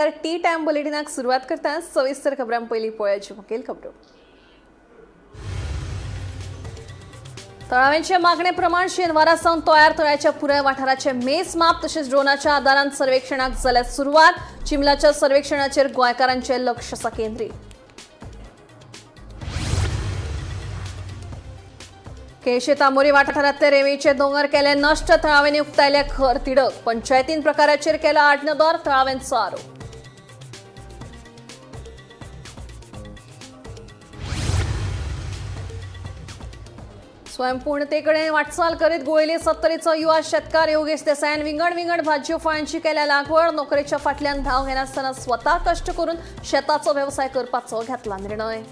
तर T time बुलेटिनाक सुरवात करता. सविस्तर खबरां पयलीं पळोवयाची मुखेल खबरो. थळाव्यांचे मागणे प्रमाण शेनवारा सावन तयार तळ्याच्या पुराय वाठाराचे मेज माप तशेंच ड्रोनाच्या आदारान सर्वेक्षणाक जाल्या सुरवात. चिमलाच्या सर्वेक्षणाचेर गोंयकारांचे लक्ष आसा केंद्रीत. केशे तांबोरी वाठारांतले रेंवेचे दोंगर केले नश्ट. थळाव्यांनी उक्तायल्या खर तिडक. पंचायतीन प्रकाराचेर केला आडनदर. थळाव्यांचो आरोप. स्वयंपूर्णतेकडे वाटचाल करीत गोळेली सत्तरीचो युवा शेतकार योगेश देसायान विंगड विंगड भाजयो फळांची केल्या लागवड. नोकरेच्या फाटल्यान धांव घेनासतना स्वतः कश्ट करून शेताचो वेवसाय करपाचो घेतला निर्णय.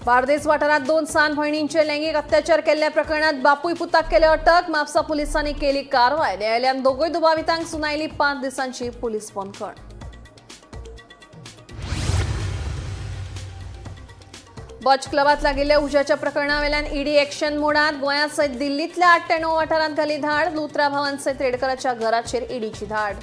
बार्देस वाठारात दोन सान भयणींचे लैंगिक अत्याचार केल्ल्या प्रकरणात बापूय पुताक केले अटक. म्हापसा पोलिसांनी केली कारवाय. न्यायालयान दोगूय दुबावितांक सुनायली 5 दिसांची पोलीस बंदखण. बच क्लबात लागिल्ल्या उज्याच्या प्रकरणावेल्यान ईडी एक्शन मोडात. गोंया सयत दिल्लीतल्या 8 ते 9 वाठारांत घाली धाड. लुत्रा भावांसयत रेडकराच्या घराचेर ईडीची धाड.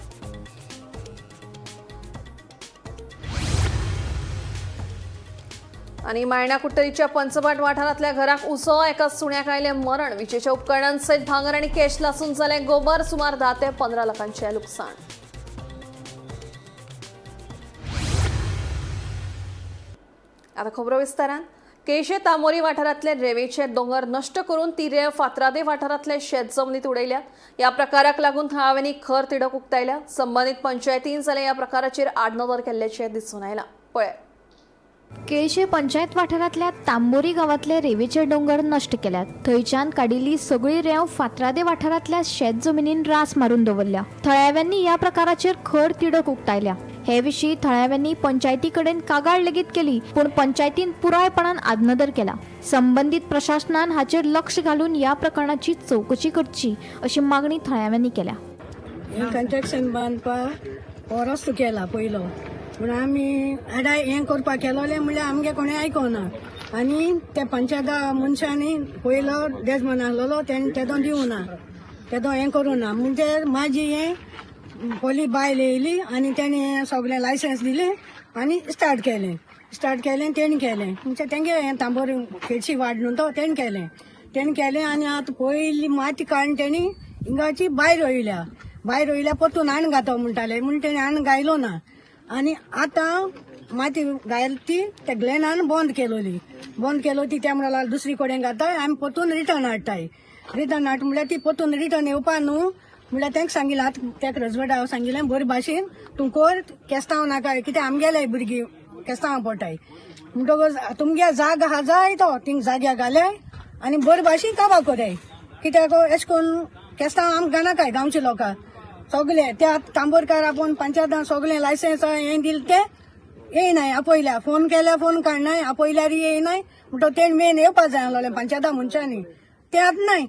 आणि मायणा कुट्टरीच्या पंचभाट वाठारांतल्या घराक उजो. एका सुण्याक आयलें मरण. विजेच्या उपकरणांसयत भांगर आणि कॅश लासून जालें गोबर. सुमार 10 ते 15 लाखांचें लुकसाण. आता खबरो विस्तारान. केशे तामोरी वाठारांतले रेंवेचे दोंगर नश्ट करून ती रेंव फातरादे वाठारांतले शेत जमनीत उडयल्या. ह्या प्रकाराक लागून थळाव्यांनी खर तिडक उक्तायल्या. संबंदीत पंचायतीन जाल्यार ह्या प्रकाराचेर आडनदर केल्ल्याचें दिसून आयलां. पळय. केळशे पंचायत वाठारांतल्या तांबोरी गांवांतले रेंवेचे दोंगर नश्ट केल्यात. थंयच्यान काडिल्ली सगळी रेंव फातरादे वाठारांतल्या शेत जमिनीन रास मारून दवरल्या. थळाव्यांनी ह्या प्रकाराचेर खर तिडक उक्तायल्या. हे विशीं थळाव्यांनी पंचायती कडेन कागाळ लेगीत केली, पूण पंचायतीन पुरायपणान आडनदर केला. संबंदीत प्रशासनान हाचेर लक्ष घालून ह्या प्रकरणाची चवकशी करची अशी मागणी थळाव्यांनी केल्या. हें कंस्ट्रक्शन बांदपाक हो रस्तो केला पयलो, पूण आमी आडाय हें करपाक केलोलें म्हणल्यार आमगे कोणें आयकोना. आनी त्या पंचायता मनशांनी पयलो डेजमन आसलेलो तेणें तेदो दिवना, तेदो हें करूं ना. म्हणजे म्हाजी हें पयली बायल येयली आनी तेणें सगळें लायसन्स दिलें आनी स्टार्ट केलें. स्टार्ट केलें तेणें केलें, म्हणजे तेंगे हें तांबोरी खेडशी वाड न्हू तो तेणें केलें, तेणें केलें. आनी आतां पयली माती काडून तेणी हिंगाची भायर रोयल्या. भायर रोयल्या परतून आण घातो म्हणटाले, म्हूण तेणी आण घायलो ना. आनी आतां माती घायली ती त्या ग्लॅनान बंद केलोली, बंद केलो ती त्या म्हणल्यार दुसरी कडेन घाताय, आमी परतून रिटर्न हाडटाय. रिटर्न हाड म्हणल्यार ती परतून रिटर्न येवपा न्हू म्हणल्यार तांकां सांगिल्लें, आतां तेका रजवडा सांगिल्लें बरे भाशेन तूं कर, केस्तांव नाका, कित्याक आमगेले भुरगीं केस्तांव पडटाय. म्हणटकच तुमगे जाग आहा जाय तो थिंग जाग्या घाले आनी बरे भाशेन काबार कराय, कित्याक एशें करून केस्तांव आमकां नाकाय. गांवचे लोकांक सगळे त्या तांबोरकार आपोवन पंचायतान सगळें लायसन्स हें दिलें तें येयनाय. आपयल्या फोन केल्यार फोन काडनाय, आपयल्यार येयनाय. म्हणटो तेण मेन येवपा जाय आसलें पंचायता मनशांनी, तें आतां नाय.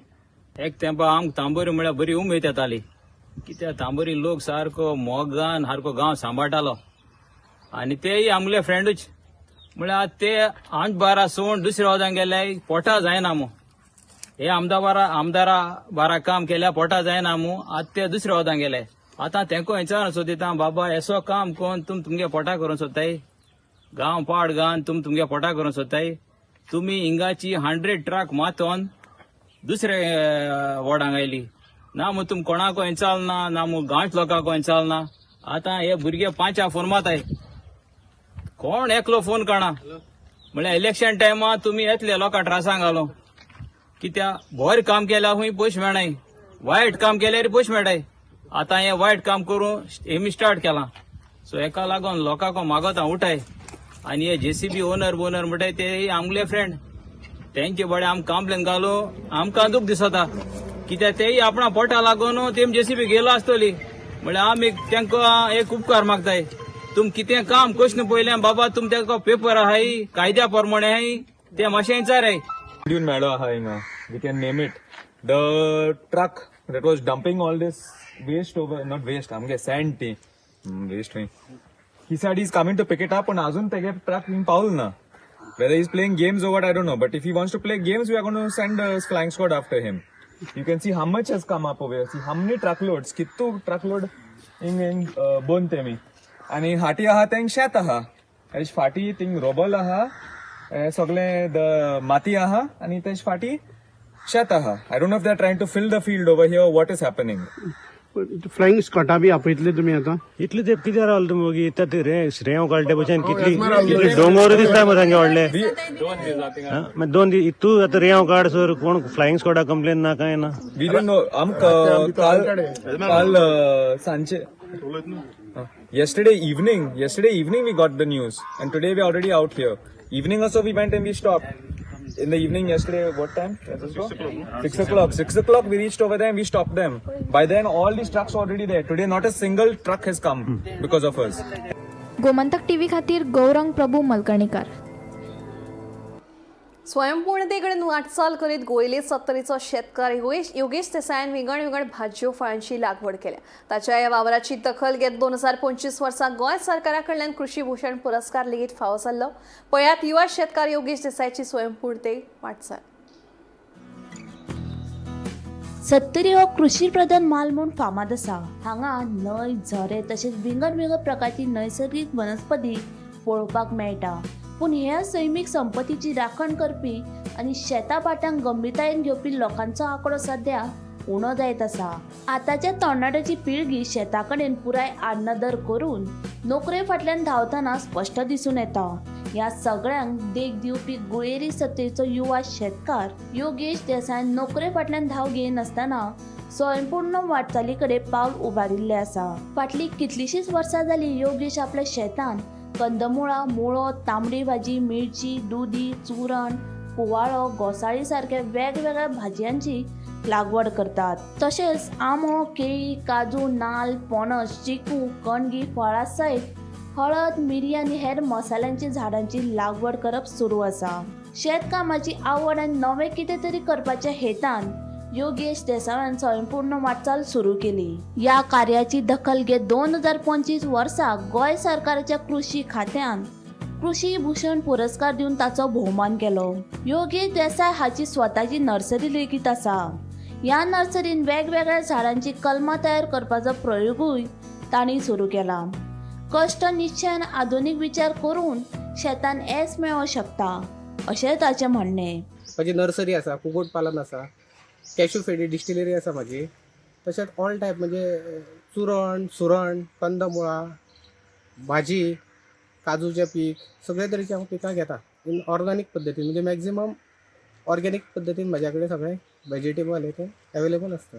एक तेंपा आमकां तांबोरी म्हळ्यार बरी उमेद येताली, कित्याक तांबोरी लोक सारको मोगान सारको गांव सांबाळटालो आनी तेय आमले फ्रेंडूच. म्हळ्यार ते आमचे बारा सोड दुसऱ्या वदान गेले पोटा जायना मू. हे आमदारा आमदारा बारा काम केल्या पोटा जायना मू. आतां ते दुसऱ्या वदान गेले. आतां तेंको विचारून सोदिता, बाबा येसो काम कोण तुम तुमगे पोटा करूंक सोदताय? गांव पाड गांव तुम तुमगे पोटा करूंक सोदताय? तुमी हिंगाची 100 ट्रक मातोन दुसरे वॉर्डांक आयली ना मू. तुम कोणाक चालना ना मू, गांवच्या लोकांक चालना. आतां हे भुरगे 5 फोन माताय, कोण एकलो फोन काडना. म्हळ्यार इलेक्शन टायमा तुमी येतले लोकां त्रासांक घालो, कित्याक बरें काम केल्यार खूंय पयशे मेळनाय, वायट काम केल्यार पयशे मेळटाय. आतां हें वायट काम करून हेमी स्टार्ट केलां. सो हेका लागून लोकांक मागोता उठाय. आनी हे जेसीबी ओनर बोनर म्हणटाय ते आमगेले फ्रेंड, तेंचे बडे आमकां कंप्लेन घालू आमकां दूख दिसता, कित्याक तेय आपणा पोटा लागून तेम जेसीबी गेलो आसतली. म्हळ्यार आमी तांकां एक उपकार मागताय, तुम कितें काम कशें पयलें बाबा, तुम तेका पेपर आहाय कायद्या प्रमाणे आहाय ते मातशें विचाराय. Dune मेळो आहा हिंगा, we can name it. The truck that was dumping all this waste over, not waste, आमगे sand ती waste खंय. He said he's coming to pick it up, पण अजून तेगे truck हिंग पावल ना. Whether he's playing games or what, I don't know. But if he wants to play games, we are going to send a flying squad after him. You can see how much has come up over here. See how many truckloads, कित्तू truckload हिंग हिंग bone तेमी आनी हाटी आहा Teng शेत आहा. तेज फाटी thing रोबल आहा, हे सगळें the माती आहा आनी तेज फाटी शेत आहा. I don't know if they are trying to fill the field over here, what is happening. Flying स्कॉटा बी आपयतले तुमी आतां? इतले तेप कित्याक रावले तुमी वगी? इतले ते रेंव रेंव काडले भशेन कितली कितले दोंगर दिसता मरे सामके व्हडले. हा, मागीर 2 दीस तूं आतां रेंव काड सर कोण फ्लायिंग स्क्वॉडा कंप्लेन ना कांय ना. We don't know. आमकां काल काल सांजचे, yesterday evening we got the news and today we already out here. Evening also we went and we stopped. In the evening yesterday, what time? 6 o'clock. 6 o'clock we reached over there and we stopped them. By then all these trucks were already there. Today not a single truck has come because of us. Gomantak TV खातीर गौरंग प्रभू मलकणीकर. स्वयंपूर्णतेकडे वाटचाल करीत गोयले सत्तरीचो शेतकार योगेश योगेश देसायान विंगड विंगड भाजयो फळांची लागवड केल्या. ताच्या ह्या वावराची दखल घेत 2025 वर्सा गोंय सरकारा कडल्यान कृषी भूषण पुरस्कार लेगीत फावो जाल्लो. पळयात युवा शेतकार योगेश देसायाची स्वयंपूर्णते वाटचाल. सत्तरी हो कृषी प्रधान म्हाल म्हूण फामाद आसा. हांगा न्हंय, झरे तशेंच विंगड विंगड प्रकारची नैसर्गीक वनस्पती पळोवपाक मेळटा. पूण ह्या सैमीक संपत्तीची राखण करपी आनी शेतां भाटांक गंभीरतायेन घेवपी लोकांचो आंकडो सद्या उणो जायत आसा. आतांच्या तरणाट्याची पिळगी शेता कडेन पुराय आडनदर करून नोकरे फाटल्यान धांवतना स्पश्ट दिसून येता. ह्या सगळ्यांक देख दिवपी गुळेरी सत्तरीचो युवा शेतकार योगेश देसायान नोकरे फाटल्यान धांव घेयनासतना स्वयंपूर्ण वाटचाली कडेन पावल उबारिल्लें आसा. फाटलीं कितलींशींच वर्सां जालीं योगेश आपल्या शेतांत कंदमुळां, मुळो, तांबडी भाजी, मिरची, दुदी, चुरण, कुवाळो, घोसाळी सारक्या वेगवेगळ्या भाजयांची लागवड करतात. तशेंच आंबो, केळी, काजू, नाल्ल, पणस, चिकू, कणगी, फळां सयत हळद, मिरी आनी हेर मसाल्यांची झाडांची लागवड करप सुरू आसा. शेतकामाची आवड आनी नवें कितें तरी करपाच्या हेतान योगेश देसायान स्वयंपूर्ण वाटचाल सुरू केली. ह्या कार्याची दखल घेत 2025 वर्सा गोंय सरकाराच्या कृषी खात्यान कृषी भूषण पुरस्कार दिवन ताचो भोवमान केलो. योगेश देसाय हाची स्वताची नर्सरी लेगीत आसा. ह्या नर्सरीन वेगवेगळ्या झाडांची कलमां तयार करपाचो प्रयोगूय तांणी सुरू केला. कश्ट, निश्चय आनी आधुनीक विचार करून शेतान येस मेळोवंक शकता अशें ताचें म्हणणें. म्हाजी नर्सरी आसा, कुकूट पालन आसा, कॅशू फेणी डिस्टिलरी आसा म्हाजी. तशेंच ऑल टायप म्हणजे चुरण, सुरण, कंदमुळां, भाजी, काजूचें पीक, सगळे तरेची हांव पिकां घेता इन ऑर्गॅनीक पद्दतीन. म्हणजे मॅक्झिमम ऑर्गॅनीक पद्दतीन म्हाज्या कडेन सगळें वेजिटेबल हे ते अवेलेबल आसता.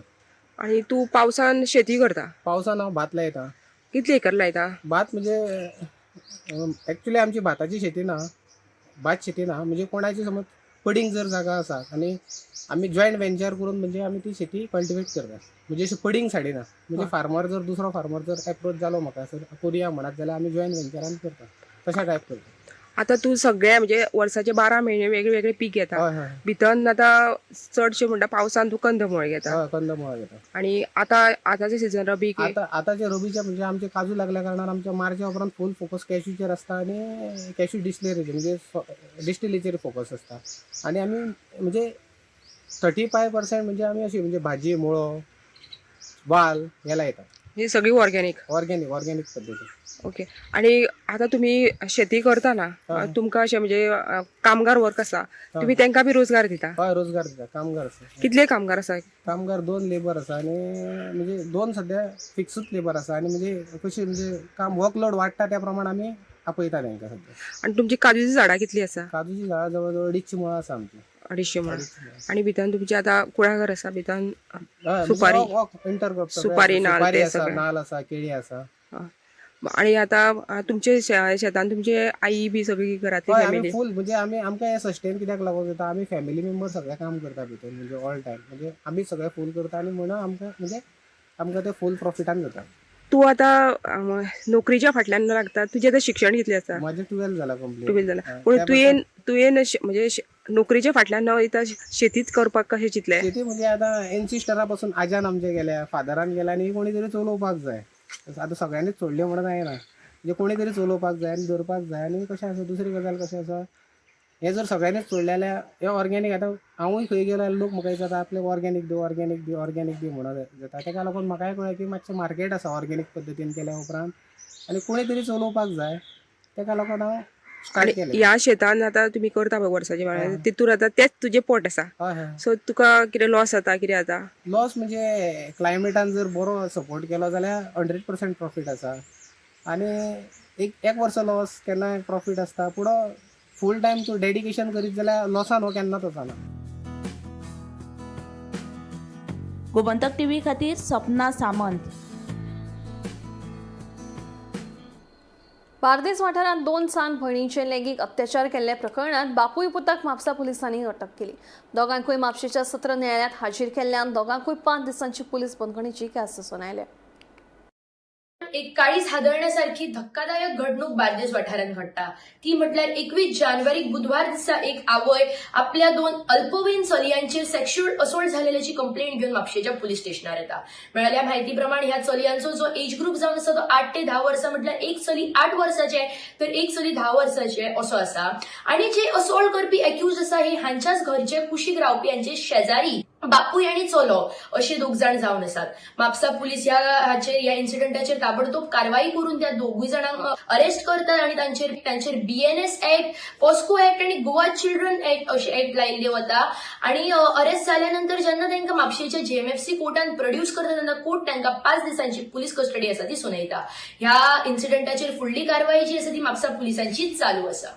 आणि तू पावसान शेती करता? पावसान हांव भात लायता. कितले एकर लायता? भात म्हणजे एक्चुली आमची भाताची शेती ना, भात शेती ना. म्हणजे कोणाची समज पडींग जर जागा आसा आनी आमी जॉयंट वेंचर करून म्हणजे आमी ती शेती कल्टिवेट करता. म्हणजे अशी पडींग साडिना. म्हणजे फार्मर जर दुसरो फार्मर जर एप्रोच जालो म्हाका, सर करुया म्हणत जाल्यार आमी जॉयंट वेंचरान करता, तशा टायप करता. आता तू सगळे म्हणजे वर्साचे 12 म्हयने वेगळे वेगळे पीक घेता. हय हय भितर आतां चडशे म्हणटा पावसान तूं कंदमुळ घेता. हय, कंदमुळां घेता. आणि आता आताचे सिजन रबी? आतां आतांचे रबीचे म्हणजे आमचे काजू लागल्या कारणान आमच्या मार्चा उपरांत फूल फोकस कॅशूचेर आसता आनी कॅशू डिस्टिलरीचेर, म्हणजे डिस्टिलरीचेर फोकस आसता. आनी आमी म्हणजे 35% म्हणजे आमी अशी म्हणजे भाजी, मुळो, वाल हे लायता. ही सगळी ऑर्गॅनिक? ऑर्गॅनीक, ऑर्गॅनीक पद्दतीन. ओके, आणि आता तुम्ही शेती करताना तुमकां अशें म्हणजे कामगार वर्क आसा, तुम्ही तांकां बी रोजगार दिता? हय, रोजगार दिता. कामगार आसा. कितले कामगार आसा? कामगार दोन लेबर आसा आनी म्हणजे दोन सद्या फिक्सूच लेबर आसा. आनी म्हणजे कशी म्हणजे काम वर्कलोड वाडटा त्या प्रमाण आमी आपयता तांकां सद्या. आणि तुमची काजूची झाडां कितली आसा? काजूची झाडां जवळ जवळ 250 मुळां आसा आमची. 250 मुळां. 250 मुळां. आणि भितर तुमची आता कुळागर आसा भितर? हय, सुपारी. इंटरक्रॉप. सुपारी, नाल्ल सुपारी ते आसा. सगळें. नाल्ल आसा, केळी आसा. आणि आता तुमचे शेतान तुमचे आई बी सगळी घरातली हय, आमी फॅमिली? फूल. म्हणजे आमी आमकां हें सस्टेन कित्याक लागून जाता, आमी फॅमिली मेंबर सगळे काम करता भितर. म्हणजे ऑल टायम म्हणजे आमी सगळे फूल करता आनी म्हणून आमकां म्हणजे आमकां ते फूल प्रॉफिटान जाता. तूं आतां नोकरीच्या फाटल्यान लागता. तुजें आतां शिक्षण कितलें आसा? म्हाजें 12 जाला कंप्लीट. 12 जाला, पूण तुवें तुवें म्हणजे नोकरीच्या फाटल्यान न वयता शेतीच करपाक कशें चिंतलें? शेती म्हणजे आतां एन्सिस्टरा पासून आज्यान आमच्या गेल्या, फादरान गेल्या आनी कोणी तरी चलोवपाक जाय. आतां सगळ्यांनीच सोडलें म्हणून जायना. म्हणजे कोणी तरी चलोवपाक जाय आनी दवरपाक जाय. आनी कशें आसा, दुसरी गजाल कशें आसा, हें जर सगळ्यांनीच सोडलें जाल्यार हें ऑर्गेनीक. आतां हांवूय खंय गेलो जाल्यार लोक म्हाका विचारता आपले ऑर्गेनीक दी, ऑर्गेनीक दी, ऑर्गेनीक दी म्हणून जाता. ताका लागून म्हाकाय कळ्ळें की मातशें मार्केट आसा ऑर्गेनीक पद्दतीन केल्या उपरांत आनी कोणी तरी चलोवपाक जाय. ताका लागून हांव स्टार्ट आनी केलें. ह्या शेतान आतां तुमी करता पळय वर्साचे म्हळ्यार तितूर आतां तेच तुजें पोट आसा. हय हय. सो तुका कितें लॉस जाता कितें जाता? लॉस म्हणजे क्लायमेटान जर बरो सपोर्ट केलो जाल्यार 100% प्रॉफीट आसा आनी एक वर्स लॉस, केन्नाय प्रॉफीट आसता. पूण फूल टायम तूं डेडिकेशन करीत जाल्यार लॉसान हो केन्नाच वचना. गोमंतक टीव्ही खातीर सपना सामंत. बार्देस वाठारांत 2 सान भयणींचेर लैंगीक अत्याचार केल्ल्या प्रकरणांत बापूय पुताक म्हापसा पुलिसांनी अटक केली. दोगांकूय म्हापशेच्या सत्र न्यायालयांत हाजीर केल्ल्यान दोगांकूय 5 दिसांची पुलीस बंदखणीची ख्यास्त सुनायल्या. एक काळीज हादळण्यासारखी धक्कादायक घडणूक बार्देस वाठारांत घडटा. ती म्हटल्यार 21 जानेवारीक बुधवार दिसा एक आवय आपल्या 2 अल्पवयीन चलयांचेर सेक्शुअल असोल्ट झालेल्याची कंप्लेंट घेवन म्हापशेच्या पुलीस स्टेशनार येता. मेळिल्ल्या म्हायती प्रमाण ह्या चलयांचो जो एज ग्रुप जावन आसा तो 8 ते 10 वर्सां, म्हटल्यार एक चली 8 वर्साचे तर एक चली 10 वर्साचे असो आसा. आणि जे असोल्ट करपी एक्यूज आसा हे हांच्याच घरचे कुशीक रावपी हांचे शेजारी बापूय आनी चलो अशे दोग जाण जावन आसात. म्हापसा पुलीस ह्या इन्सिडंटाचेर ताबडतोब कारवाई करून त्या दोगूय जाणांक अरेस्ट करतात आनी तांचेर बीएनएस ऍक्ट, पॉस्को ऍक्ट आनी गोवा चिल्ड्रन ऍक्ट अशे ऍक्ट लायिल्ले वता. आनी अरेस्ट जाल्या नंतर जेन्ना तांकां म्हापशेच्या जेएमएफसी कोर्टान प्रोड्यूस करता तेन्ना कोर्ट तांकां 5 दिसांची पुलीस कस्टडी आसा ती सुनायता. ह्या इन्सिडंटाचेर फुडली कारवाई जी आसा ती म्हापसा पुलिसांचीच चालू आसा.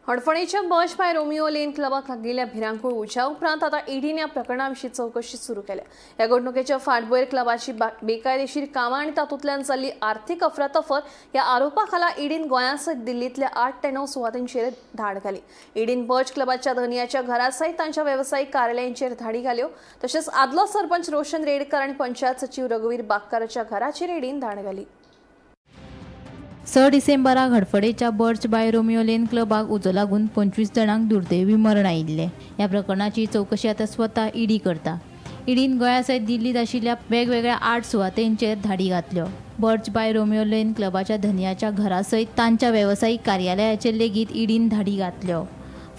हडफणेच्या बर्च बाय रोमियो लेन क्लबाक लागिल्ल्या भिरांकूळ उज्या उपरांत आतां ईडीन ह्या प्रकरणा विशीं चवकशी सुरू केल्या. ह्या घडणुकेच्या फाटभुंयेर क्लबाची बेकायदेशीर कामां आनी तातूंतल्यान जाल्ली आर्थीक अफरातफर ह्या आरोपा खाला ईडीन गोंया सयत दिल्लींतल्या 8 ते 9 सुवातींचेर धाड घाली. ईडीन बर्च क्लबाच्या धनयाच्या घरा सयत तांच्या वेवसायीक कार्यालयांचेर धाडी घाल्यो. तशेंच आदलो सरपंच रोशन रेडकर आनी पंचायत सचीव रघुवीर बागकाराच्या घराचेर ईडीन धाड घाली. 6 डिसेंबराक हडफडेच्या बर्च बाय रोमियो लेन क्लबाक उजो लागून 25 जाणांक दुर्दैवी मरण आयिल्लें. ह्या प्रकरणाची चवकशी आतां स्वता ईडी करता. ईडीन गोंया सयत दिल्लींत आशिल्ल्या वेगवेगळ्या 8 सुवातेंचेर धाडी घातल्यो. बर्च बाय रोमियो लेन क्लबाच्या धनयाच्या घरा सयत तांच्या वेवसायीक कार्यालयाचेर लेगीत ईडीन धाडी घातल्यो.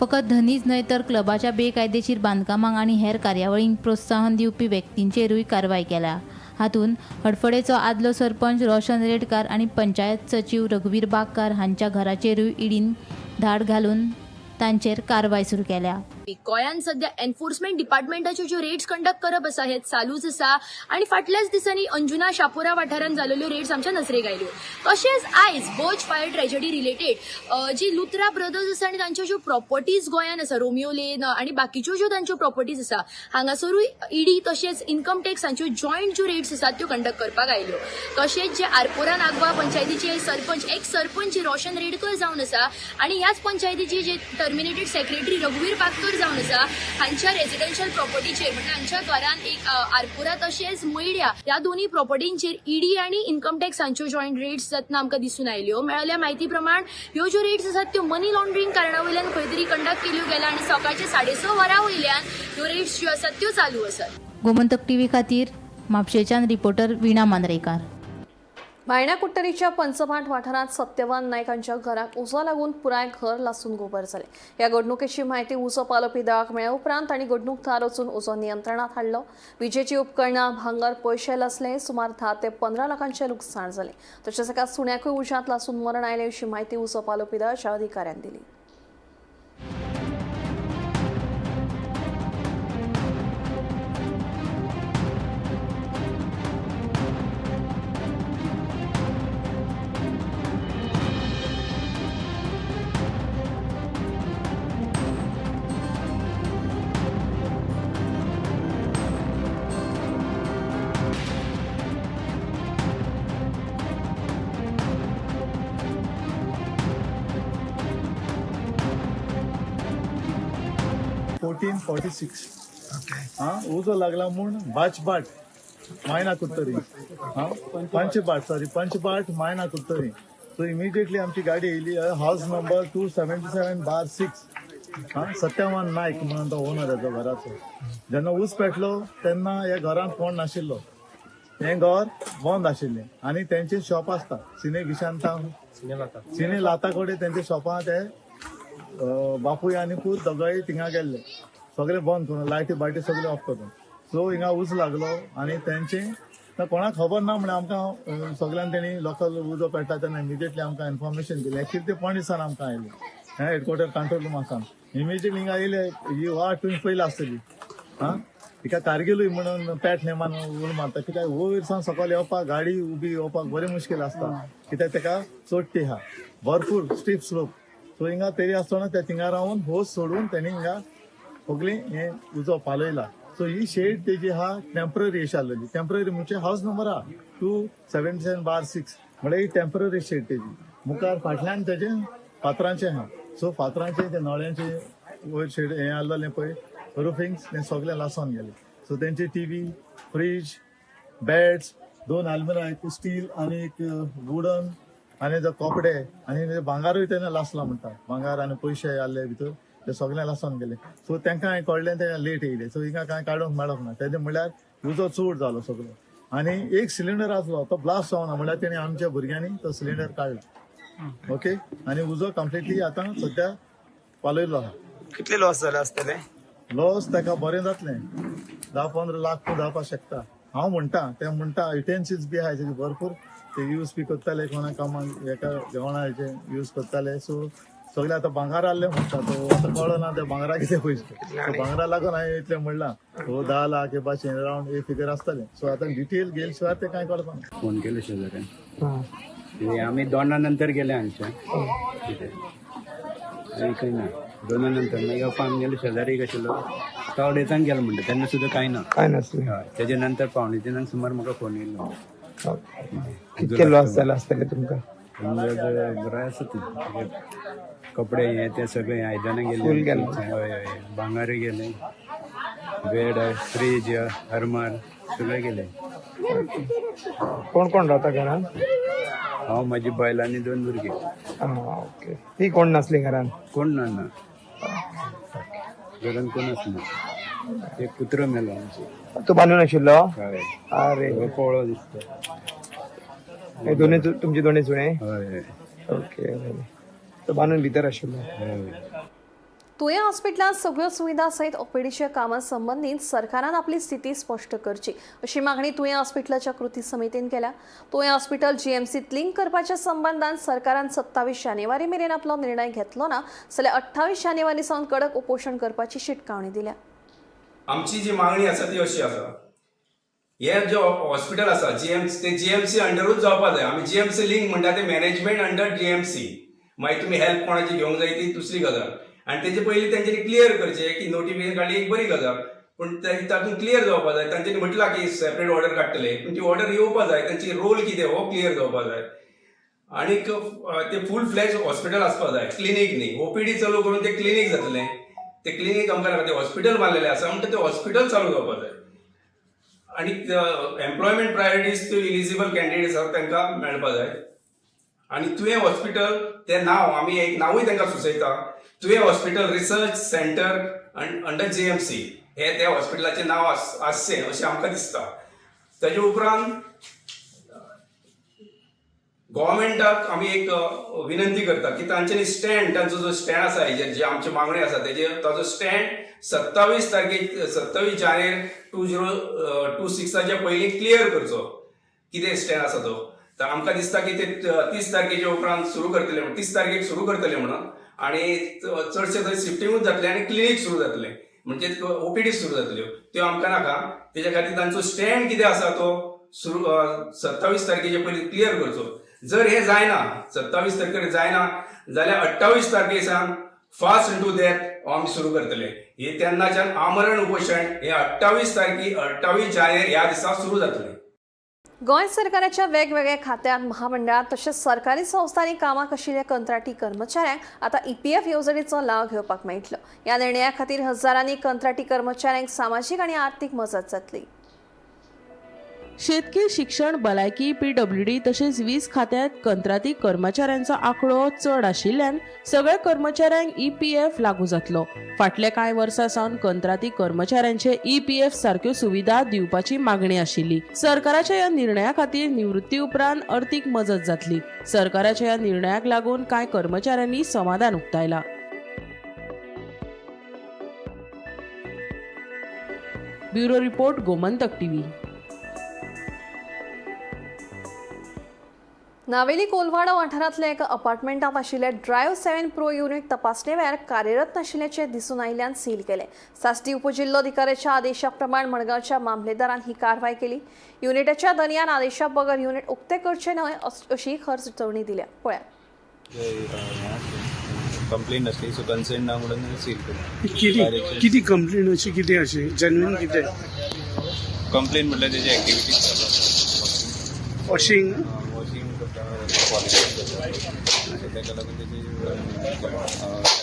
फकत धनीच न्हय तर क्लबाच्या बेकायदेशीर बांदकामांक आनी हेर कार्यावळींक प्रोत्साहन दिवपी व्यक्तींचेरूय कारवाय केल्या. हातूंत हडफडेचो आदलो सरपंच रोशन रेडकार आनी पंचायत सचीव रघुवीर बागकार हांच्या घराचेरूय ईडीन धाड घालून तांचेर कारवाय सुरू केल्या. गोंयांत सध्या एन्फोर्समेंट डिपार्टमेंटाच्यो ज्यो रेड्स कंडक्ट करप आसा हे चालूच आसा आनी फाटल्याच दिसांनी अंजुना शापोरा वाठारांत जाल्ल्यो रेड्स आमच्या नजरेक आयल्यो. तशेंच आयज बर्च फायर ट्रेजडी रिलेटेड जी लुथरा ब्रदर्स आसा आनी तांच्यो ज्यो प्रॉपर्टीज गोंयांत आसा, रोमियो लेन आनी बाकीच्यो ज्यो तांच्यो प्रॉपर्टीज आसा हांगासरूय ईडी तशेंच इन्कम टॅक्स हांच्यो जॉयंट ज्यो रेड्स आसात त्यो कंडक्ट करपाक आयल्यो. तशेंच जे आरपोरा नागवा पंचायतीचे सरपंच एक्स सरपंच रोशन रेडकर जावन आसा आनी ह्याच पंचायतीचे जे टर्मिनेटेड सेक्रेटरी रघुवीर बागकर जावन आसा हांच्या रेजिडेन्शियल प्रॉपर्टीचेर म्हणजे हांच्या घरान एक आरपोरा तशेंच मैड्या ह्या दोन्ही प्रॉपर्टींचेर ईडी आनी इन्कम टॅक्स हांच्यो जॉयंट रेट्स जातना आमकां दिसून आयल्यो. मेळिल्ल्या म्हायती प्रमाण ह्यो ज्यो रेट्स आसात त्यो मनी लॉन्ड्रींग कारणा वयल्यान खंय तरी कंडक्ट केल्यो गेल्या आनी सकाळचे 6:30 वरां वयल्यान ह्यो रेट्स ज्यो आसात त्यो चालू आसात. गोमंतक टीव्ही खातीर म्हापशेच्यान रिपोर्टर वीणा मांद्रेकार. भायणा कुट्टरीच्या पंचभाट वाठारांत सत्यवान नायक हांच्या घराक उजो लागून पुराय घर लासून गोबर जालें. ह्या घडणुकेची म्हायती उजो पालोवपी दळाक मेळ्ळ्या उपरांत तांणी घडणूक थळार वचून उजो नियंत्रणात हाडलो. विजेची उपकरणां, भांगर, पयशे लासले. सुमार 10 ते 15 लाखांचें लुकसाण जालें. तशेंच एका सुण्याकूय उज्यांत लासून मरण आयलें अशी म्हायती उजो पालोवपी दळाच्या अधिकाऱ्यान दिली. हां उजो लागला म्हूण बाचबाट मायना कुडतरी, हां पंचबाट, सॉरी पंचबाट मायना कुडतरी. सो इमिजिएटली आमची गाडी येयली. हावस नंबर 277/6, हां सत्यवान नायक म्हणून तो ओनर हेजो घराचो. जेन्ना ऊस पेटलो तेन्ना ह्या घरांत कोण नाशिल्लो, हें घर बंद आशिल्लें आनी तेंचें शॉप आसता सिने गिशांता सिने लाता कडेन तेंच्या शॉपां ते बापूय आनी पूत दोगांय थिंगा गेल्ले, सगळे बंद करून लायटी बायटी सगळे ऑफ करून. सो हिंगा उजो लागलो आनी तेंचे कोणाक खबर ना म्हळ्यार आमकां सगळ्यान तेणी लोकल उजो पेट्टा तेन्ना इमिजिएटली आमकां इन्फॉर्मेशन दिलें. एक्चुअली ते पणजेसान आमकां आयले, हें हेडक्वॉर्टर कंट्रोल रूमासान इमिजिएटली हिंगा येयले. ही वाट तुमी पयली आसतली, आं हिका कारगिलूय म्हणून पॅट नेमान उल मारता, कित्याक वयर सावन सकयल येवपाक गाडी उबी येवपाक बरें मुश्कील आसता, कित्याक तेका चडटी आहा भरपूर स्टीप स्लोप. सो हिंगा तरी आसतना ते थिंगा रावन होस सोडून तेणी हिंगा सगळी हें उजो पालयला. सो ही शेड तेजी आहा टेंपररी अशी आसलेली, टेंपररी म्हणजे हावस नंबर आहा 277/6, म्हळ्यार ही टेंपररी शेड तेजी. मुखार फाटल्यान तेजें फातरांचें आहा, सो फातरांचें ते नळ्यांचें वयर शेड हें आसलेलें पळय रुफिंग्स तें सगळें लासून गेलें. सो तेंचे टीव्ही, फ्रीज, बेड्स, 2 आलमिरा, एक स्टील आनी एक वुडन, आनी जे कपडे आनी भांगारूय तेणें लासला म्हणटा, भांगार आनी पयशे आसले भितर ते सगळें लासून गेले. सो तांकां हांवें कळ्ळें तें लेट येयलें. सो हिंगा कांय काडूंक मेळोंक ना, तेजें म्हणल्यार उजो चड जालो सगळो. आनी एक सिलिंडर आसलो तो ब्लास्ट जावना, म्हणल्यार तेणें आमच्या भुरग्यांनी तो सिलिंडर काडलो. ओके, आनी उजो कंप्लिटली आतां सद्या पालयल्लो आहा. कितले लॉस जाला आसतले? लॉस ताका बरें जातलें, 10-15 लाख जावपाक शकता हांव म्हणटा. ते म्हणटा युटेन्सिल्स बी आहाय तेजे भरपूर, ते यूज बी करताले कोणा कामाक, एका जेवणा हेचे यूज करताले. सो सगळे आतां भांगार आहले म्हणटा, तो आतां कळना त्या भांगरा कितें पयशे, भांगरा लागून हांवें इतलें म्हणलां, हो 10 लाख हे भाशेन रावंड एक फिगर आसतलें. सो आतां डिटेल गेले शिवाय तें कांय कळपाना. फोन केलो शेजाऱ्यान, आमी 2 नंतर गेले हांगच्यान, कितें ना 2 नंतर मागीर येवपा आमगेलो शेजारी एक आशिल्लो तो अडेचांक गेलो म्हणटा, तेन्ना सुद्दां कांय ना, कांय नासलें. तेजे नंतर 2:45 सुमार म्हाका फोन येयलो. कितके लॉस जाला आसतलें तुमकां? बरें आसा तें, कपडे हे ते सगळे आयदनां गेले, भांगारूय गेले, बेड, फ्रीज, आरमार सगळे गेले. कोण कोण रावता घरान? हांव, म्हाजी बायल आनी 2 भुरगीं. ओके, ती कोण नासली घरान? कोण ना, ना घरान कोणच ना, एक कुत्रो मेलो आमचो. तो बांदून आशिल्लो? अरे पोळो दिसता. दोनूय तुमचे दोनूय सुणे? हय. ओके, तो बांदून भितर आशिल्लो. तुयें हॉस्पिटलांत सगळ्यो सुविधा सयत ओपीडीच्या कामां संबंदीत सरकारान आपली स्थिती स्पश्ट करची अशी मागणी तुयें हॉस्पिटलाच्या कृती समितीन केल्या. तुयें हॉस्पिटल जीएमसीत लिंक करपाच्या संबंदान सरकारान 27 जानेवारी मेरेन आपलो निर्णय घेतलो ना जाल्यार 28 जानेवारी सावन कडक उपोशण करपाची शिटकावणी दिल्या. आमची जी मागणी आसा ती अशी आसा, हे जे हॉस्पिटल आसा जीएमसी, ते जीएमसी अंडरूच जावपा जाय. आमी जीएमसी लिंक म्हणटा ते मॅनेजमेंट अंडर जीएमसी, मागीर तुमी हेल्प कोणाची घेवंक जाय ती दुसरी गजाल. आनी तेजे पयलीं तेंच्यांनी क्लियर करचें की नोटिफिकेशन काडली एक बरी गजाल, पूण तातूंत क्लियर जावपा जाय. तांच्यांनी म्हटलां की सेपरेट ऑर्डर काडटले, पूण ती ऑर्डर येवपा जाय, तांची रोल कितें हो क्लियर जावपा जाय. आनीक ते फूल फ्लॅज हॉस्पिटल आसपा जाय, क्लिनीक न्ही. ओपीडी चालू करून ते क्लिनीक जातलें, ते क्लिनीक आमकां नाका, ते हॉस्पिटल मारलेलें आसा म्हणटा ते हॉस्पिटल चालू जावपा जाय. आनी employment priorities to eligible candidates आसा तांकां मेळपा जाय. आनी तुयें हॉस्पिटल तें नांव आमी एक नांवूय तांकां सुचयता, Tuem hospital research centre under GMC हे त्या हॉस्पिटलाचें नांव आसचें अशें आमकां दिसता. ताजे उपरांत गव्हर्मेंटाक आमी एक विनंती करता की तांच्यांनी स्टँड, तांचो जो स्टँड आसा हेजेर जे आमच्यो मागण्यो आसा तेजेर ताजो स्टँड 27 तारखेक 27 जानेर 2026 पयलीं क्लियर करचो, कितें स्टँड आसा तो. तर आमकां दिसता की ते 30 तारखेच्या उपरांत सुरू करतले, 30 तारखेक सुरू करतले म्हणून, आनी चडशे थंय शिफ्टिंगूच जातलें आनी क्लिनीक सुरू जातलें, म्हणजे ओपीडी सुरू जातल्यो, त्यो आमकां नाका. तेज्या खातीर तांचो स्टँड कितें आसा तो सुरू 27 तारखेच्या पयलीं क्लियर करचो. जर हे जायना, 27 तारखेर जायना जाल्यार 28 तारखे सावन फास्ट इंटू डेथ आमी सुरू करतले. हे तेन्नाच्यान आमरण उपोशण हे 28 तारखे 28 जानेर ह्या दिसा सुरू जातलें. गोंय सरकाराच्या वेगवेगळ्या खात्यांत, महामंडळात तशेंच सरकारी संस्थांनी कामाक आशिल्ल्या कंत्राटी कर्मचाऱ्यांक आतां ईपीएफ येवजणेचो लाव घेवपाक मेळटलो. ह्या निर्णया खातीर हजारांनी कंत्राटी कर्मचाऱ्यांक सामाजीक आनी आर्थीक मजत जातली. शेतकी, शिक्षण, भलायकी, पीडब्ल्यूडी तशेंच वीज खात्यांत कंत्राटी कर्मचाऱ्यांचो आंकडो चड आशिल्ल्यान सगळ्या कर्मचाऱ्यांक ईपीएफ लागू जातलो. फाटल्या कांय वर्सां सावन कंत्राटी कर्मचाऱ्यांचे ईपीएफ सारक्यो सुविधा दिवपाची मागणी आशिल्ली. सरकाराच्या ह्या निर्णया खातीर निवृत्ती उपरांत अर्थीक मजत जातली. सरकाराच्या ह्या निर्णयाक लागून कांय कर्मचाऱ्यांनी समाधान उक्तायला. Bureau report, Gomantak TV. Navelim Colvada वाठारांतल्या एका अपार्टमेंटात आशिल्ले ड्रायव्ह 7 प्रो युनिट तपासणे वेळार कार्यरत नाशिल्ल्याचें दिसून आयिल्ल्यान सील केलें. साश्टी उपजिल्लोधिकाऱ्याच्या आदेशा प्रमाण मडगांवच्या मामलेदारान ही कारवाय केली. युनिटाच्या धनयान आदेशा बगर युनिट उक्ते करचे न्हय अशी खर सुचोवणी दिल्या. पळयात. कंप्लेंट आसली, सो कन्सेंट ना म्हणून सील केलें. किती कंप्लेंट अशी कितें अशी जेन्युइन कितें कंप्लेंट म्हटल्यार तेजी एक्टिविटीज चालू. वॉशिंग वॉशिंग करता, पॉलिशिंग करता, सो ताका लागून तेजी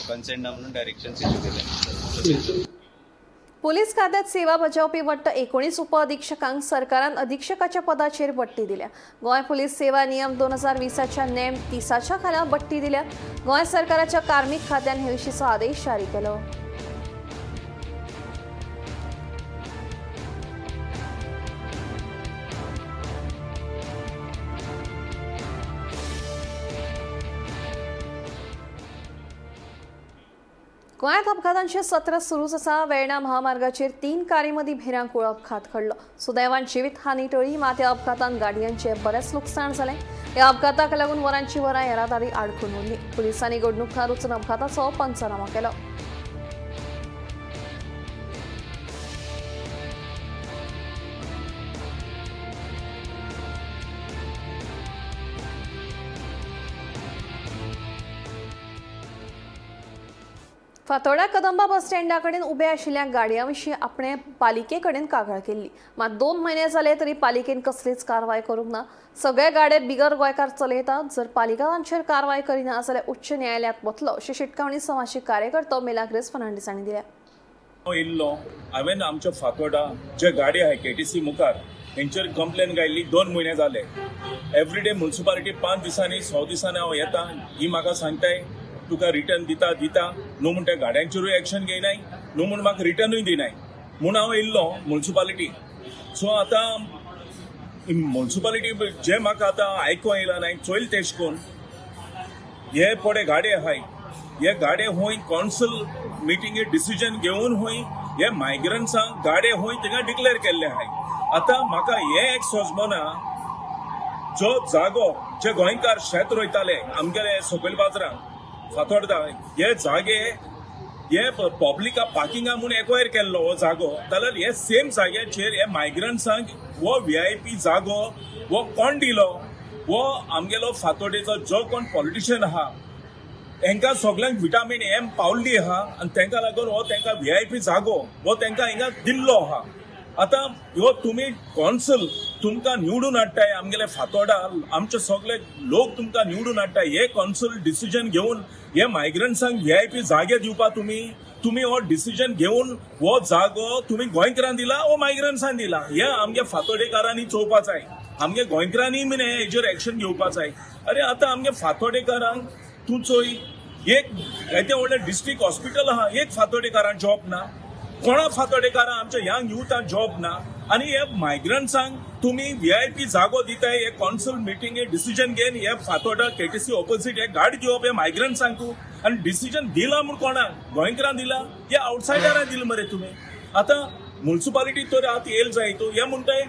कन्सेंट ना म्हणून डायरेक्शन्स इश्यू केले. पोलीस खात्यात सेवा बजावपी वट्ट 19 उपअधिक्षकांक सरकारान अधीक्षकाच्या पदाचेर बडटी दिल्या. गोंय पोलीस सेवा नियम 2020च्या नेम 30च्या खाला बडटी दिल्या. गोंय सरकाराच्या कार्मिक खात्यान हे विशींचो आदेश जारी केलो. गोंयांत अपघातांचे सत्र सुरूच आसा. वेर्णा महामार्गाचेर 3 कारी मदीं भिरांकूळ अपघात घडलो. सुदैवान जिवीत हानी टळ्ळी, मात ह्या अपघातान गाडयांचें बरेंच लुकसाण जालें. ह्या अपघाताक लागून वरांची वरां येरादारी आडखून उरली. पुलिसांनी घडणूक थळार वचून अपघाताचो पंचनामो केलो. फातोड्डा कदंबा बस स्टँडा कडेन उबे आशिल्ल्या गाडयां विशीं आपणे पालिके कडेन कागाळ केल्ली, मात 2 म्हयने जाले तरी पालिकेन कसलीच कारवाय करूंक ना. सगळे गाडे बिगर गोंयकार चलयतात. जर पालिका तांचेर कारवाय करिना जाल्यार उच्च न्यायालयांत वतलो अशी शिटकावणी समाजीक कार्यकर्तो मेलाग्रेस फर्नांडीस हांणी दिल्या. येयल्लो हांवें आमच्या फातोर्डा जे गाडी आहाय केटीसी मुखार हेंचेर कंप्लेन घायल्ली. 2 म्हयने जाले. एवरीडे म्युनिसिपालिटी 5 दिसांनी 6 दिसांनी हांव येता, ही म्हाका सांगताय तुका रिटर्न दिता दिता न्हू म्हण त्या गाड्यांचेरूय एक्शन घेयनाय, न्हू म्हण म्हाका रिटर्नूय दिनाय म्हूण हांव येयल्लो म्युनिसिपालिटी. सो आतां म्युनिसिपालिटी जे म्हाका आतां आयको येयला नाय चोयल तेश कोन्न हे पडे गाडे आहाय, हे गाडे हूंय कौन्सिल मिटिंगे डिसिजन घेवन हूंय हे मायग्रंट्सांक गाडे हूंय थिंगा डिक्लेअर केल्ले आहाय. आतां म्हाका हे एक सोजमना, जो जागो जे गोंयकार शेत रोयताले आमगेले सकयल बाजारांक फातोर्डा, हे जागे हे पब्लिका पार्किंगा म्हूण एक्वायर केल्लो हो जागो, जाल्यार हे सेम जाग्याचेर हे मायग्रंट्सांक हो व्हीआयपी जागो हो कोण दिलो? हो आमगेलो फातोर्डेचो जो कोण पॉलिटिशियन आहा हेंकां सगल्यांक विटामीन एम पावल्ली आहा आनी तेंकां लागून हो तेंकां व्हीआयपी जागो हो तेंकां हिंगा दिल्लो आहा. आतां ह्यो तुमी कौन्सिल तुमकां निवडून हाडटाय आमगेले फातोर्डा, आमचे सगळे लोक तुमकां निवडून हाडटाय, हे कौन्सिल डिसिजन घेवन हे मायग्रंट्सांक व्हीआयपी जागे दिवपा तुमी हो डिसिजन घेवन हो जागो तुमी गोंयकारांक दिला वो मायग्रंट्सांक दिला, हे आमगे फातोर्डेकारांनी चोवपा जाय. आमगे गोंयकारांनी बीन हेजेर एक्शन घेवपा जाय. अरे आतां आमगे फातोर्डेकारांक तूं चोय, एक येदें व्हडलें डिस्ट्रिक्ट हॉस्पिटल आहा, एक फातोर्डेकारांक जॉब ना, कोणा फातोर्डेकारांक आमच्या यंग युथांक जॉब ना, आनी हे मायग्रंट्सांक तुमी व्हीआयपी जागो दिताय. हे कौन्सिल मिटिंगे डिसिजन घेवन हे फातोर्डा केटीसी ऑपोजीट हे गाडी दिवप हे मायग्रंट्सांक तूं, आनी डिसिजन दिला म्हूण कोणाक गोंयकारांक दिला, हे आवटसायडरांक दिला मरे तुमी. आतां म्युनिसिपालिटी तर आतां येयल जाय तूं हे म्हणटाय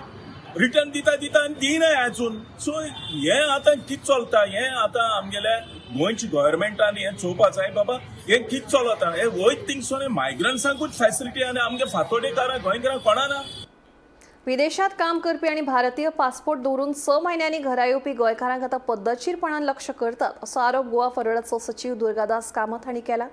रिटर्न दिता दिता आनी दिनाय आजून. सो हे आतां कितें चलता हें आतां आमगेल्या गोंयच्या गव्हर्मेंटान हें चोवपा जाय बाबा, हें कितें चलता हें वयत थिंगसून मायग्रंट्सांकूच फॅसिलिटी आनी आमगे फातोर्डेकारांक गोंयकारांक कोणा ना. विदेशात काम करपी आणि भारतीय पासपोर्ट दवरून 6 म्हयन्यांनी घरा येवपी गोंयकारांक आतां पद्दतशीरपणान लक्ष करतात असो आरोप गोवा फॉरवर्डाचो सचीव दुर्गादास कामत हांणी केला.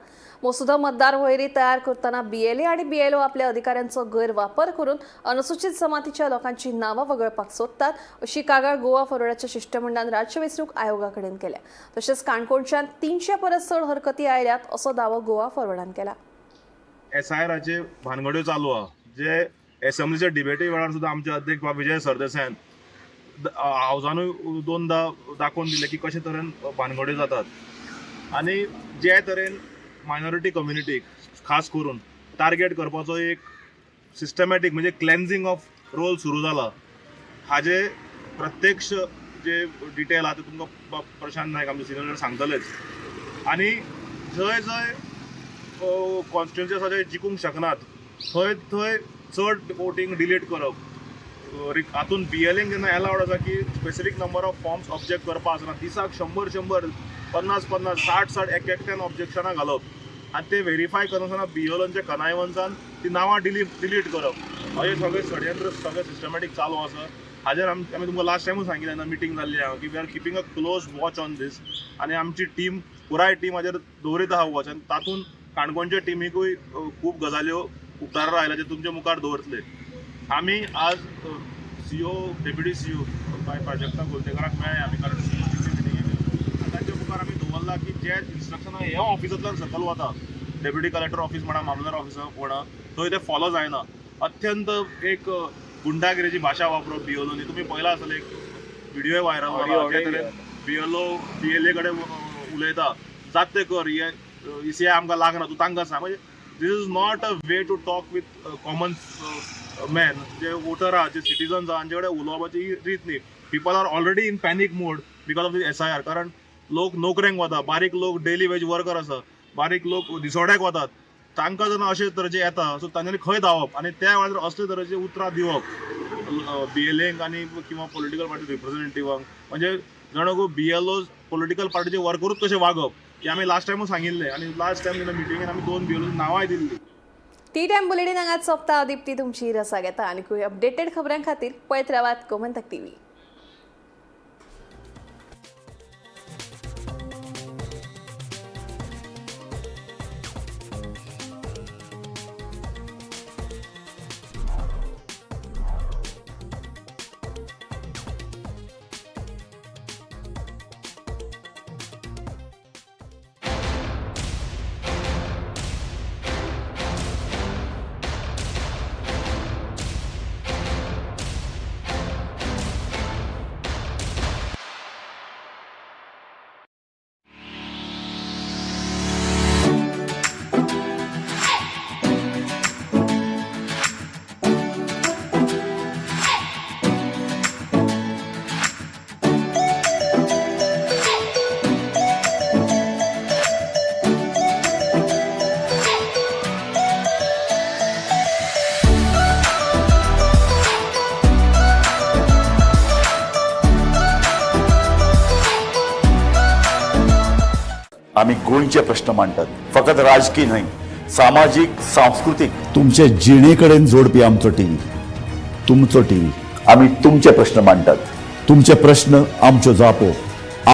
मसुदो मतदार वळेरी तयार करतना बीएलए आणि बीएलओ आपल्या अधिकाऱ्यांचो गैरवापर करून अनुसूचित जमातीच्या लोकांची नांवां वगळपाक सोदतात अशी कागाळ गोवा फॉरवर्डाच्या शिश्टमंडळान राज्य वेंचणूक आयोगा कडेन केल्या. तशेंच काणकोणच्यान 300 परस चड हरकती आयल्यात असो दावो गोवा फॉरवर्डान केला. एसआयआराचे भानगड्यो चालू आहा, जे एसेंब्लीच्या डिबेटी वेळार सुद्दां आमचे अध्यक्ष बाब विजय सरदेसायान हावजानूय 2दा दाखोवन दिलें की कशे तरेन भानगड्यो जातात आनी जे तरेन मायनॉरिटी कम्युनिटीक खास करून टार्गेट करपाचो एक सिस्टमॅटीक म्हणजे क्लेन्झींग ऑफ रोल सुरू जाला. हाजे प्रत्यक्ष जे डिटेल आहा ते तुमकां प्रशांत नायक आमचे सिनियर सांगतलेच. आनी जंय जंय कॉन्स्टिट्युएन्सी आसा जे जिखूंक शकनात थंय थंय चड वोटींग डिलीट करप. हातून बीएलएंक जेन्ना एलावड आसा की specific number of forms object करपा आसना, दिसाक 100 100, 50 50, 60 60 एक एकट्यान ऑब्जेक्शनां घालप आनी ते व्हेरीफाय करनासतना बीएलओच्या कनायवन्सान ती नांवां डिलीट करप, अशें सगळें षडयंत्र सगळें सिस्टमॅटीक चालू आसा. हाजेर आमी तुमकां लास्ट टायमूच सांगिल्लें जेन्ना मिटींग जाल्ली आहा की we are keeping a close watch on this आनी आमची टीम, पुराय टीम हाजेर दवरीत आहा वॉच आनी तातूंत काणकोणच्या टिमीकूय खूब गजाल्यो उक्ताडार आयल्या जे तुमच्या मुखार दवरतले. आमी आज सीओ, डेप्युटी सीओ बाय प्राजक्ता गोलतेकाराक मेळ्ळे आमी, कारण सीओ मिटिंगेक आनी तांच्या मुखार आमी दवरला की जे इन्स्ट्रक्शनां ह्या ऑफिसांतल्यान सकयल वता, डेप्युटी कलेक्टर ऑफिस म्हणा, मामलेदार ऑफिस म्हणा, थंय ते फॉलो जायना. अत्यंत एक गुंडागिरीची भाशा वापरप बीएलओनी. तुमी पळयला आसतलें, एक व्हिडिओ व्हायरल जाला जे तरेन बीएलओ बीएलए कडेन उलयता, जात ते कर, हे ईसीआय आमकां लागना, तूं तांकां सांग. म्हणजे this is not a way to talk with common man. J water आहा, जे सिटीजन्स आहा, हांचे कडेन उलोवपाची ही रीत न्ही. People are already in panic mode because of the SIR, कारण लोक नोकरेक वता, बारीक लोक डेली वेज वर्कर आसा, बारीक लोक दिसवड्याक वतात, तांकां जेन्ना अशे तरेचे येता सो तांच्यांनी खंय धांवप आनी त्या वेळार असले तरेची उतरां दिवप बीएलएंक आनी किंवा पॉलिटिकल पार्टी रिप्रेझेंटेटिवांक, म्हणजे जाणा बीएलओ पॉलिटिकल पार्टीचे वर्करूच कशें वागप हें आमी लास्ट टायमूच सांगिल्लें आनी लास्ट टायम जेन्ना मिटिंगेन आमी 2 बीएलओ नांवांय दिल्लीं. टी टायम बुलेटीन हांगाच सोंपता. दीप्ती तुमची रसा घेता आनी अपडेटेड खबरां खातीर पळयत रावात गोमंतक टीव्ही. आमी गोंयचे प्रश्न मांडटात, फकत राजकी न्हय, सामाजीक, सांस्कृतीक, तुमचे जिणे कडेन जोडपी आमचो टीव्ही, तुमचो टीव्ही. आमी तुमचे प्रश्न मांडटात, तुमचे प्रश्न आमच्यो जापो.